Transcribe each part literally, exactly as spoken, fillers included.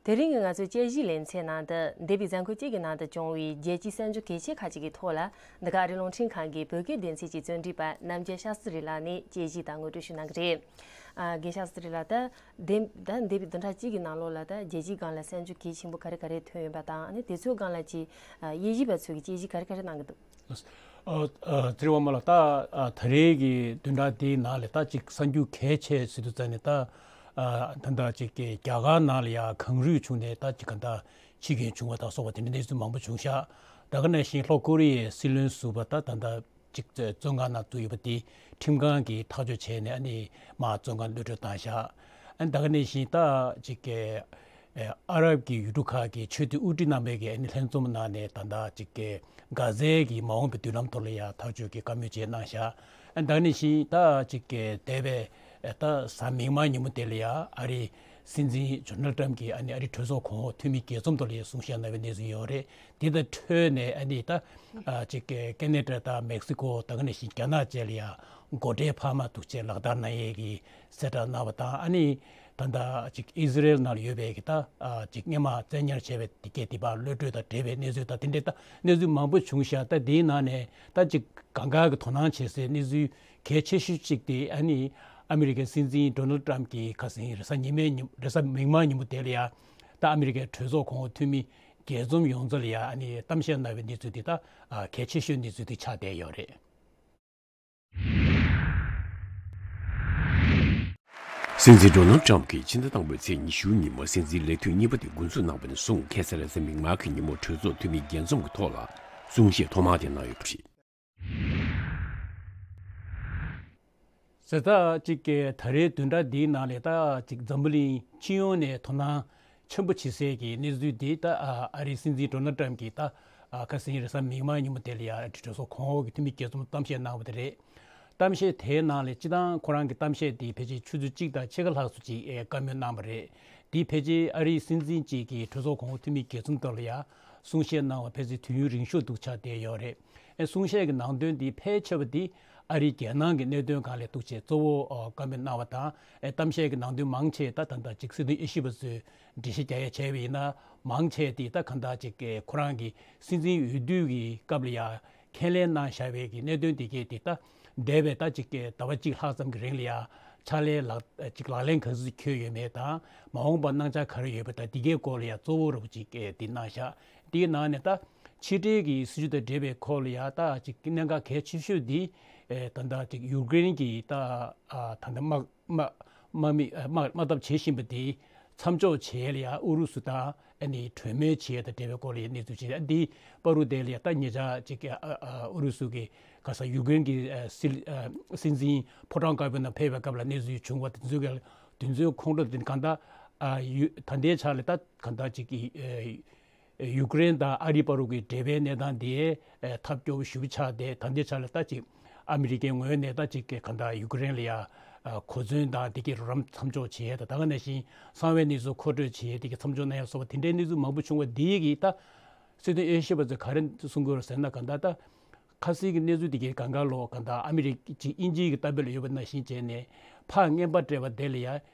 དེ་རིང་གི་ང་ཚོའི་དཔྱད་གཞིའི་ལེ་ཚན་ནང་དུ། འདས་པའི་གཟའ་འཁོར་གཅིག་གི་ནང་དུ་བྱུང་བའི་རྒྱལ་སྤྱིའི་གསར་འགྱུར་གལ་ཆེ་ཁག་ཅིག་གི་ཐོག་ལ། འདི་ག་ཨ་རིའི་རླུང་འཕྲིན་ཁང་གི་བོད་སྐད་སྡེ་ཚན་གྱི་རྩོམ་སྒྲིག་པ་རྣམ་རྒྱལ་ཤཱ་སྟྲི་ལགས་ནས་དཔྱད་གཞི་དང་ངོ་སྤྲོད་ཞུ་གནང་གི་རེད། ཨ། རྒན་ཤཱ་སྟྲི་ལགས། ད་འདས་ད་འདས་པའི་བདུན་ཕྲག་གཅིག་གི་ནང་ལོགས་ལ། ད་རྒྱལ་སྤྱིའི་སྒང་ལ་གསར་འགྱུར་གལ་ཆེན་པོ་ག་རེ་ག་རེ་ཐོན་ཡོད་པ་དང་། ཨ་ནི་དེ་ཚོའི་སྒང་ལ་ཅིག་ཨ། དབྱེ་ཞིབ་པ་ཚོས་ཀྱི་དཔྱད་གཞི་ག་རེ་ག་རེ་གནང་གི་འདུག། ཨ། ཨ། ཚེ་རིང་དབང་མོ་ལགས། ད། ཨ། ད་རེས་ཀྱི་བདུན་ཕྲག་འདིའི་ནང་ལ་ད་ཅིག་གསར་འགྱུར་གལ་ཆེ་ཟེར་དུས་ཙ་ནས། ད། ཨ། ད་ལྟ་ཅིག་གི་རྒྱ་གར་ནང་ལ་ཡ་གངས་རུད་བྱུང་ནས་ད་ཅིག་གང་ལྟར་འཆི་སྐྱོན་བྱུང་བ་དང་སོགས་པ་དེ་འདྲའི་གནས་ཚུལ་མང་པོ་བྱུང་ཤག། ད་ག་ནང་བཞིན་ལྷོ་ཀོ་རི་ཡའི་སྲིད་བློན་ཟུར་པ་ད་ད་ལྟ་ཅིག་བཙོན་ཁང་ནང་བཙུགས་ཡོད་པ་དེ་ཁྲིམས་ཁང་གིས་ཐག་གཅོད་བྱས་ནས། ཨ་ནི་མར་བཙོན་ཁང་གློད་གྲོལ་བཏང་ཤག། ཨ་ནི་ད་ག་ནང་བཞིན་ད་ཅིག་གི་ཨ་རབ་ཀྱི་ཡུལ་གྲུ་ཁག་གི་ཆོས་དད་དབུ་ཁྲིད་རྣམ་པས་ཀྱི་ཨ་ནི་ལྷན་འཛོམས་གནང་ནས། ད་ལྟ་ཅིག་གི་གྷ་ཛའི་གི་མ་འོངས་པའི་མདུན་ལམ་ཐོག་ལ་ཡ་ཐག་གཅོད་ཀྱི་བཀའ་མོལ་བཅས་གནང་ཤག། ཨ་ནི་ད་ག་ནང་བཞིན་ད་ཅིག་གི་འདས་པའི་ད་གཟའ་མིག་དམར་ཉིན་མོ་དེ་ལ་ཡ་ཨ་རིའི་སྲིད་འཛིན་ཌོ་ནལ་ཊམ་གྱིས་ཨ་ནི་ཨ་རིའི་གྲོས་ཚོགས་གོང་འོག་འཐུས་མི་རྒྱས་འཛོམས་ཐོག་ལ་ཡ་གསུང་བཤད་གནང་བའི་གནས་ཚུལ་ཡོད་རེད། དེ་དང་འཕྲོས་ནས་ཨ་ནི་ད་ཨ་ཅིག་གི་ཁེ་ན་ཌ་དང་མེག་སི་ཀོ། ད་ག་ནང་བཞིན་རྒྱ་ནག་བཅས་ལ་ཡ་སྒོ་ཁྲལ་འཕར་མ་འདུག་ཅེས་ལག་བསྟར་གནང་ཡས་ཀྱི་གསལ་བསྒྲགས་གནང་བ་དང་། ཨ་ནི་ད་ལྟ་ཅིག་ཨི་ཟི་རེལ་ནང་ལ་ཡོད་པའི་གི་ད་ཨ་ཅིག་སྔོན་མ་བཙན་ཉར་བྱས་པའི་དེ་གས་དེ་ཕར་གློད་གྲོལ་དང་འབྲེལ་བའི་གནས་ཚུལ་དང་། དེ་འདྲའི་ད་གནས་ཚུལ་མང་པོ་བྱུང་ཤག། ད་དེའི་ནང་ནས་ད་ཅིག་གང་ག་གི་དོ་སྣང་བྱེད་སའི་གནས་ཚུལ་གལ་ཆེ་ཤོས་གཅིག་དེ། ཨ་ནི་ཨ་མི་རི་ཀའི་སྲིད་འཛིན་ཌོ་ནལ་ཊམ་གྱིས་ཁ་སང་རེས་གཟའ་ཉི་མའི་ཉིན། རེས་གཟའ་མིག་དམར་ཉིན་མོ་དེ་ལ་ཡ་ད་ཨ་མི་རི་ཀའི་གྲོས་ཚོགས་གོང་འོག་འཐུས་མི་རྒྱས་འཛོམས་ཡོངས་རྫོགས་ལ་ཡ་ཨ་ནི་གཏམ་བཤད་གནང་བའི་གནས་ཚུལ་དེ་ད་ཨ་གལ་ཆེ་ཤོས་གནས་ཚུལ་དེ་ཆགས་བསྡད་ཡོད་རེད། སྲིད་འཛིན་ཌོ་ནལ་ཊམ་གྱིས་ཕྱི་ཟླ་དང་པོའི་ཚེས་ཉི་ཤུ་ཉིན་མོ་སྲིད་འཛིན་ལས་དུས་གཉིས་པ་དེ་འགོ་འཛུགས་གནང་བ་ནས་བཟུང་། ཁ་སང་རེས་གཟའ་མིག་དམར་གྱི་ཉིན་མོ་གྲོས་ཚོགས་འཐུས་མི་རྒྱས་འཛོམས་ཀྱི་ཐོག་ལ་གསུང་བཤད་ཐོག་མ་དེ་གནང་ཡོད་པ་རེད། ཟེར། ད་ཅིག་གི་ད་རེས་བདུན་ཕྲག་འདིའི་ནང་ལ་ད་ཅིག་འཛམ་བུ་གླིང་སྤྱི་ཡོངས་ནས་དོ་སྣང་ཆེན་པོ་བྱེད་སའི་གི་གནས་ཚུལ་འདི། ད་ཨ་ཨ་རིའི་སྲིད་འཛིན་ཌོ་ནལ་ཊམ་གྱིས་ད་ཨ་ཁ་སང་རེས་གཟའ་མིག་དམར་ཉིན་མོ་དེ་ལ་ཡ་གྲོས་ཚོགས་གོང་འོག་གི་འཐུས་མི་རྒྱས་འཛོམས་གཏམ་བཤད་གནང་བ་དེ་རེད། གཏམ་བཤད་དེའི་ནང་ལ་སྤྱིར་བཏང་ཁོ་རང་གི་གཏམ་བཤད་དེ་ཕལ་ཆེར་ཆུ་ཚོད་གཅིག་དང་ཕྱེད་ཀ་ལྷག་ཙམ་ཅིག་ཨེ་བཀའ་མོལ་གནང་བ་རེད། དེ་ཕལ་ཆེར་ཨ་རིའི་སྲིད་འཛིན་གཅིག་གིས་གྲོས་ཚོགས་གོང་འོག་འཐུས་མི་རྒྱས་འཛོམས་ཐོག་ལ་ཡ་གསུང་བཤད་གནང་བ་ཕལ་ཆེར་དུས་ཡུན་རིང་ཤོས་འདུག་ཆགས་བསྡད་ཡོད་རེད། ཨེ་གསུང་བཤད་ཀྱི་ནང་དོན་འདི་ཕལ་ཆེ་བ་འདི་ཨ་རིའི་རྒྱལ་ནང་གི་གནད་དོན་སྒང་ལ་འདུག་ཅེས་གཙོ་བོ་ཨ་བཀའ་མོལ་གནང་བ་དང་། ཨེ་གཏམ་བཤད་ཀྱི་ནང་དོན་མང་ཆེ་ད་ད་ལྟ་ཅིག་སྲིད་དོན་དབྱེ་ཞིབ་པ་ཚོས་འགྲེལ་བཤད་རྒྱག་ཡ་བྱས་པ་ཡིན་ན། མང་ཆེ་དེ་ད་གང་ལྟར་ཅིག་གི་ཁོ་རང་གི་སྲིད་འཛིན་འོས་བསྡུ་གི་སྐབས་ལ་ཡ་ཁས་ལེན་གནང་བཞག་པའི་གི་གནད་དོན་དེ་གས་དེ་ད་འདས་པའི་ད་ཅིག་གི་ཟླ་བ་གཅིག་ལྷག་ཙམ་གྱི་རིང་ལ་ཡ་ཕྱག་ལས་ལག་ཅིག་ལག་ལེན་ག་ཚོད་འཁྱོལ་ཡོད་མེད་དང་། མ་འོངས་པར་གནང་འཆར་ག་རེ་ཡོད་པ་དང་། དེ་གའི་སྐོར་ལ་ཡ་གཙོ་བོ་རུ་ཅིག་གི་དེ་གནང་བཞག། དེའི་ནང་ནས་ད་ཕྱི་འབྲེལ་གྱི་སྲིད་ཇུས་དང་འབྲེལ་བའི་སྐོར་ལ་ཡ་ད་ཅིག་གནད་འགག་གལ་ཆེ་ཤོས་འདི་ཨེ་ད་ལྟ་ཅིག་ཡུཀ་རེན་གྱི་ད་ཨ་ད་ལྟ་དམག་དམག་དམག་མི་ཨ་དམག་དམག་འཐབ་བྱེད་བཞིན་པ་དེ་མཚམས་འཇོག་བྱེད་ཡ་ལ་ཡ་ཨུ་རུ་སུ་དང་ཨ་ནི་གྲོས་མོལ་བྱེད་ཡ་དང་འབྲེལ་བའི་སྐོར་ལ་ཡ་གནས་ཚུལ་བྱེད། ཨ་འདི་བར་དུ་དེ་ལ་ཡ་ད་ཉེ་ཆར་ཅིག་གི་ཨ་ཨ་ཨུ་རུ་སུ་གི་ག་ས་ཡུཀ་རེན་གྱི་ཨ་སྲིད་ཨ་སྲིད་འཛིན་ཕོ་བྲང་དཀར་པོའི་ནང་ཕེབས་པའི་སྐབས་ལ་གནས་ཚུལ་བྱུང་བ་དེ་ཚོའི་ག་དེ་ཚོའི་ཁོངས་གཏོགས་དེ་གང་ལྟར་ཨ་ཡུ་ད་ལྟའི་ཆ་ལ་ད་གང་ལྟར་ཅིག་གི་ཨ་ཡུཀ་རེན་དང་ཨ་རི་བར་དུ་གི་འབྲེལ་བའི་གནས་སྟངས་དེ་ཨ་ཐབས་སྐྱོ་བོ་ཞེ་པོ་ཆགས་ཏེ། ད་ལྟའི་ཆ་ལ་ད་ཅིག་ཨ་མི་རི་ཀའི་ངོས་ནས་ད་ཅིག་གི་གང་ལྟར་ཡུཀ་རེན་ལ་ཡ་ཨ་གོ་མཚོན་དང་དེ་གའི་རོགས་རམ་མཚམས་འཇོག་བྱེད་ཡས་དང་། ད་ག་ནང་བཞིན་གསང་བའི་གནས་ཚུལ་མཁོ་སྤྲོད་བྱེད་ཡས་དེ་གའི་མཚམས་འཇོག་གནང་ཡ་སོགས་པ་དེ་འདྲའི་གནས་ཚུལ་མང་པོ་བྱུང་བ་འདི་གིས་ད་སྲིད་དོན་དབྱེ་ཞིབ་པ་ཚོས་ག་རེ་གསུང་གི་ཡོད་ཟེར་ན། གང་ལྟར་ད་ཁ་སང་གི་གནས་ཚུལ་དེ་གའི་སྒང་ག་ལོག་གང་ལྟར་ཨ་མི་རི་ཀ་ཅིག་དབྱིན་ཇིའི་གི་ལྟ་བའི་ལ་ཡོད་པ་ནང་བཞིན་བྱས་ནས་ཕར་རྔན་པ་སྤྲད་པ་དེ་ལ་ཡ་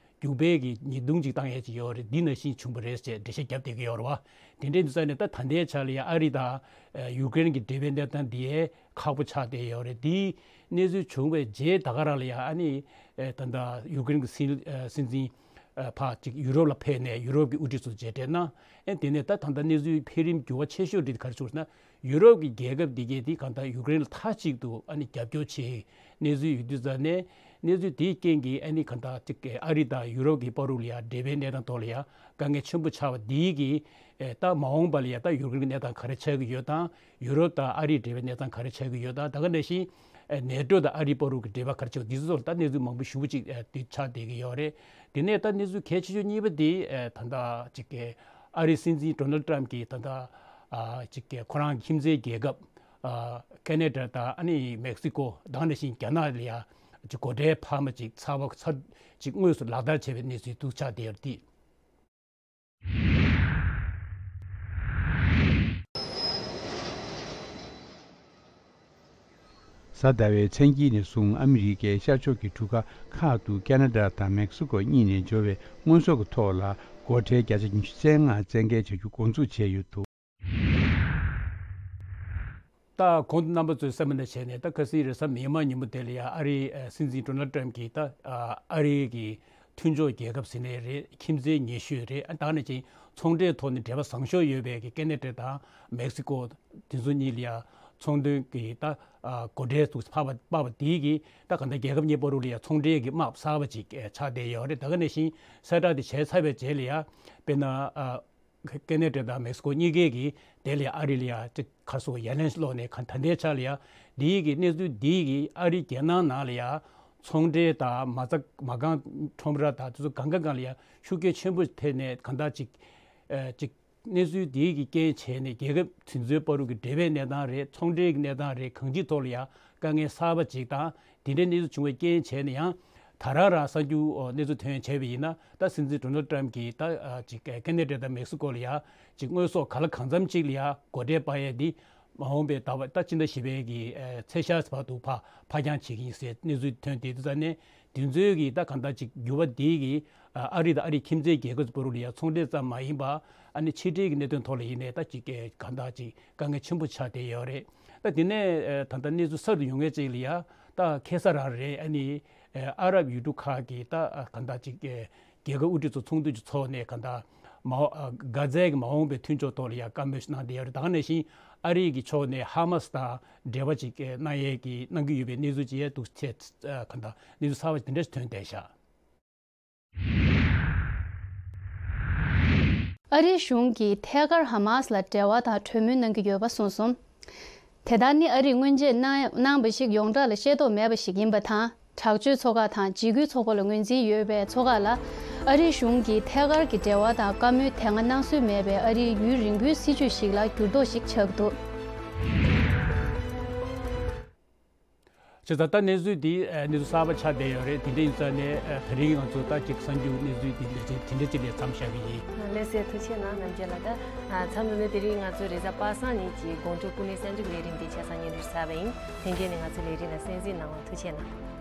རྒྱུག་པའི་གི་ཉེས་རྡུང་ཅིག་བཏང་ཡས་ཅིག་ཡོད་རེད། འདི་ནང་བཞིན་བྱུང་བ་རེད་ཅེས་འགྲེལ་བཤད་བརྒྱབ་བསྡད་ཀྱི་ཡོད་རེད་བ། དེ་འདྲའི་དུས་ཙ་ནས་ད་ད་ལྟའི་ཆ་ལ་ཡ་ཨ་རི་དང་ཨ་ཡུཀ་རེན་གྱི་འབྲེལ་བའི་གནས་སྟངས་འདི་ཡས་ཁག་པོ་ཆགས་བསྡད་ཡོད་རེད། འདིའི་གནས་ཚུལ་བྱུང་བའི་རྗེས་ད་ག་རང་ལ་ཡ་ཨ་ནི་ཨེ་ད་ལྟ་ཡུཀ་རེན་གྱི་སྲིད་ཨེ་སྲིད་འཛིན་ཨེ་ཕར་ཅིག་ཡུ་རོབ་ལ་ཕེབས་ནས་ཡུ་རོབ་ཀྱི་དབུ་ཁྲིད་ཚོ་མཇལ་འཕྲད་གནང་། ཨེ་དེ་ནས་ད་ད་ལྟ་གནས་ཚུལ་འཕེལ་རིམ་འགྱུར་བ་ཆེ་ཤོས་དེ་ག་རེ་བྱུང་ཟེར་ན། ཡུ་རོབ་ཀྱི་རྒྱལ་ཁབ་འདི་གས་དེ་གང་ལྟར་ཡུཀ་རེན་ལ་མཐའ་གཅིག་ཏུ་ཨ་ནི་རྒྱབ་སྐྱོར་བྱེད་གནས་ཚུལ་ཡོད་དུས་ཙ་ནས། གནས་ཚུལ་དེའི་རྐྱེན་གྱིས་ཨ་ནི་གང་ལྟར་ཅིག་ཨ་རི་དང་ཡུ་རོབ་ཀྱི་བར་དུ་ལ་ཡ་འབྲེལ་བའི་གནས་སྟངས་ཐོག་ལ་ཡ་དཀའ་ངལ་ཆེན་པོ་ཆགས་པ་འདི་གིས་ཨེ་ད་མ་འོངས་པ་ལ་ཡ་ད་ཡུཀ་རེན་གྱི་གནས་སྟངས་ག་རེ་ཆགས་ཀྱི་ཡོད་དང་། ཡུ་རོབ་དང་ཨ་རིའི་འབྲེལ་བའི་གནས་སྟངས་ག་རེ་ཆགས་ཀྱི་ཡོད་དང་། ད་ག་ནང་བཞིན་ཨེ་ནེ་ཊོ་དང་ཨ་རིའི་བར་དུ་གི་འབྲེལ་བ་ག་རེ་ཆགས། འདི་ཚོ་ལ་ད་གནས་ཚུལ་མང་པོ་ཞེ་པོ་ཅིག་ཨེ་དེ་ཆགས་བསྡད་ཀྱི་ཡོད་རེད། དེ་ནས་ད་གནས་ཚུལ་གལ་ཆེ་ཤོས་གཉིས་པ་དེ་ཨེ་ད་ལྟ་ཅིག་གི་ཨ་རིའི་སྲིད་འཛིན་ཌོ་ནལ་ཊམ་གྱིས་ད་ལྟ་ཨ་ཅིག་གི་ཁོ་རང་ཁྱིམ་མཚེས་རྒྱལ་ཁབ་ཨ་ཁེ་ན་ཌ་དང་ཨ་ནི་མེག་སི་ཀོ་དང་། ནང་བཞིན་རྒྱ་ནག་ལ་ཡ་ཅིག་སྒོ་ཁྲལ་འཕར་མ་ཅིག་ཚ་བ་ཚ་ཅིག་དངོས་སུ་ལག་བསྟར་བྱས་པའི་གནས་ཚུལ་འདུག་ཆགས་བསྡད་ཡོད་རེད། གཟའ་ཟླ་བའི་མཚན་དཀྱིལ་ནས་བཟུང་ཨ་མི་རི་ཀའི་ཤར་ཕྱོགས་ཀྱི་གྲུ་ཁ་ཁག་ཏུ་ཁེ་ན་ཌ་དང་མེག་སི་ཀོ་གཉིས་ནས་འབྱོར་བའི་དངོས་ཟོག་གི་ཐོག་ལ་ སྒོ་ཁྲལ་བརྒྱ་ཆ་ཉི་ཤུ་རྩ་ལྔ་བཙན་འགེལ་བྱ་རྒྱུ་འགོ་འཛུགས་བྱས་ཡོད་འདུག། ད་གོང་དུ་རྣམ་པ་ཚོས་གསན་པ་ནང་བཞིན་ནས། ད་ཁ་སང་རེས་གཟའ་མིག་དམར་ཉིན་མོ་དེ་ལ་ཡང་ཨ་རིའི་སྲིད་འཛིན་ཌོ་ནལ་ཊམ་གྱིས། ད་ཨ་རི་གི་མཐུན་ཕྱོགས་རྒྱལ་ཁབ་ཟེར་ནའི་རེད། ཁྱིམ་མཚེས་ཉེ་ཤོས་རེད། ད་ནང་བཞིན་ཚོང་འབྲེལ་ཐོག་ནས་འབྲེལ་བ་བཟང་ཤོས་ཡོད་པའི་གི་ཁེ་ན་ཌ་དང་མེག་སི་ཀོ། དེ་ཚོ་གཉིས་ལ་ཡང་ཚོང་དོན་གྱི་ད་སྒོ་ཁྲལ་ཚུགས་ཕབ་པ་དེ་གིས། ད་གང་ལྟར་རྒྱལ་ཁབ་གཉིས་བར་དུ་ལ་ཡང་ཚོང་འབྲེལ་གྱི་དམག་གསར་པ་ཅིག་ཆགས་བསྡད་ཡོད་རེད། ད་ག་ནང་བཞིན་གསལ་བསྒྲགས་དེ་བྱས་ཚར་བའི་རྗེས་ལ་ཡང་། དཔེར་ན། ཁེ་ན་ཌ་དང་མེག་སི་ཀོ་གཉིས་ཀས་ཀྱིས་དེ་ལ་ཡང་ཨ་རི་ལ་ཡང་ཅིག་ག་རེ་ཟེར། ཡ་ལན་སློག་ནས། ག་ད་ལྟའི་ཆ་ལ་ཡང་འདིའི་གི་གནས་ཚུལ་འདིའི་གིས་ཨ་རི་རྒྱལ་ནང་ནང་ལ་ཡང་ཚོང་འབྲེལ་དང་མ་རྩ་མ་རྐང་ཁྲོམ་ར་དང་དེ་ཚོ་གང་ག་སྒང་ལ་ཡང་ཤུགས་རྐྱེན་ཆེན་པོ་ཐེབས་ནས། གང་ལྟར་ཅིག་ཅིག་གནས་ཚུལ་འདིའི་གི་རྐྱེན་བྱས་ནས་རྒྱལ་ཁབ་དེ་ཚོའི་བར་དུ་གི་འབྲེལ་བའི་གནས་སྟངས་རེད། ཚོང་འབྲེལ་གྱི་གནས་སྟངས་རེད། གང་ཅིའི་ཐོག་ལ་ཡང་དཀའ་ངལ་གསར་པ་ཅིག་དང་། དེ་འདྲའི་གནས་ཚུལ་བྱུང་བའི་རྐྱེན་བྱས་ནས། ཡང་ད་རང་རང་གསར་འགྱུར་གནས་ཚུལ་ཐོན་བྱས་པ་ཡིན་ན། ད་སྲིད་འཛིན་ཌོ་ནལ་ཊམ་གྱིས་ད་ཅིག་ཁེ་ན་ཌ་དང་མེག་སི་ཀོ་ལ་ཡང་ཅིག་དངོས་ཟོག་ག་ལ་གང་འཚམ་ཅིག་ལ་ཡང་སྒོ་ཁྲལ་སྤར་ཡས་འདི། མ་འོངས་པའི་ཟླ་བ། ད་ཕྱི་ཟླ་བཞི་པའི་གི་ཚེས་ཤར་བར་དུ་ཕར་ཕར་འགྱངས་བྱེད་ཀྱི་ཡིན་ཟེར་གནས་ཚུལ་ཐོན། དེ་དུས་ཙ་ནས་དེ་ཚོའི་གི་ད་གང་ལྟར་ཅིག་འགྱུར་བ་འདི་གིས་ཨ་རི་དང་ཨ་རིའི་ཁྱིམ་མཚེས་རྒྱལ་ཁབ་བར་དུ་ལ་ཡང་ཚོང་འབྲེལ་ཙམ་མ་ཡིན་པ། ཨ་ནི་ཕྱི་འབྲེལ་གྱི་གནད་དོན་ཐོག་ལ་ཡིན་ནའི་ད་ཅིག་གང་ལྟར་ཅིག་དཀའ་ངལ་ཆེན་པོ་ཆགས་བསྡད་ཡོད་རེད། ད་དེ་ནས་ད་ལྟ་གནས་ཚུལ་གསར་དུ་ཡོང་མཁན་ཅིག་ལ་ཡང་། ད་ཁ་སང་རང་རེད། ཨ་ནི་ཨ་རབ་ཡུལ་གྲུ་ཁག་གི་ད་གང་ལྟར་ཅིག་རྒྱལ་ཁབ་དབུ་ཁྲིད་ཚོ་ཚོགས་འདུ་ཅིག་ཚོགས་ནས། གང་ལྟར་མ་འོ་གྷ་ཛའི་གི་མ་འོངས་པའི་མཐུན་ཕྱོགས་ཐོག་ལ་ཡང་བཀའ་མོལ་གནང་བསྡད་ཡོད་རེད། ད་ག་ནང་བཞིན་ཨ་རི་གི་ཕྱོགས་ནས་ཧ་མ་སི་དང་འབྲེལ་བ་ཅིག་གནང་ཡས་ཀྱི་གནང་གི་ཡོད་པའི་གནས་ཚུལ་ཅིག་ཡང་འདུག་ཟེར། གང་ལྟར་གནས་ཚུལ་གསར་པ་དེ་འདྲ་ཞིག་ཐོན་བསྡད་ཤག། ཨ་རིའི་གཞུང་གིས་ཐད་ཀར་ཧ་མ་སི་ལ་འབྲེལ་བ་དང་གྲོས་མོལ་གནང་གི་ཡོད་པ་གསུངས་སོང་། དེ་ལྟར་ནི་ཨ་རིས་སྔོན་ཆད་གནང་གནང་བ་ཞིག་ཡོངས་གྲགས་ལ་ཤེས་རྟོགས་མེད་པ་ཞིག་ཡིན་པ་དང་། དྲག་སྤྱོད་ཚོགས་ཁག་དང་འཇིགས་སྐུལ་ཚོགས་པ་ལ་ངོས་འཛིན་ཡོད་པའི་ཚོགས་ཁག་ལ་ཨ་རིའི་གཞུང་གིས་ཐད་ཀར་གྱི་འབྲེལ་བ་དང་བཀའ་མོལ་དེ་སྔ་གནང་སྲོལ་མེད་པའི་ཨ་རིའི་ཡུན་རིང་པོའི་སྲིད་བྱུས་ཤིག་ལ་འགྱུར་ལྡོག་ཞིག་ཆགས་འདུག། བྱས་ཙང་ད་གནས་ཚུལ་འདི་གནས་ཚུལ་གསར་པ་ཆགས་བསྡད་ཡོད་རེད། དེ་འདྲ་ཡིན་ཙང་ནས་དེ་རིང་ང་ཚོ་ད་ཅིག་གསར་འགྱུར་གནས་ཚུལ་འདི་འདི་འདྲ་ཅིག་ལ་མཚམས་བཞག་གི་ཡིན། ལགས་སོ། ཐུགས་རྗེ་གནང་རྣམ་རྒྱལ་ལགས། ད་མཚམས་འདི་ནས་དེ་རིང་ང་ཚོ་རེས་གཟའ་པ་སངས་ཉིན་གྱི་དགོང་དྲོ་སྐུ་ངལ་གསར་འགྱུར་ལས་རིམ་འདི་ཆ་ཚང་སྙན་སྒྲོན་ཞུས་པ་ཡིན། ལྷན་རྒྱས་ནས་ང་ཚོའི་ལས་རིམ་ལ་གསན་གཟིགས་གནང་བར་ཐུགས་རྗེ་གནང་།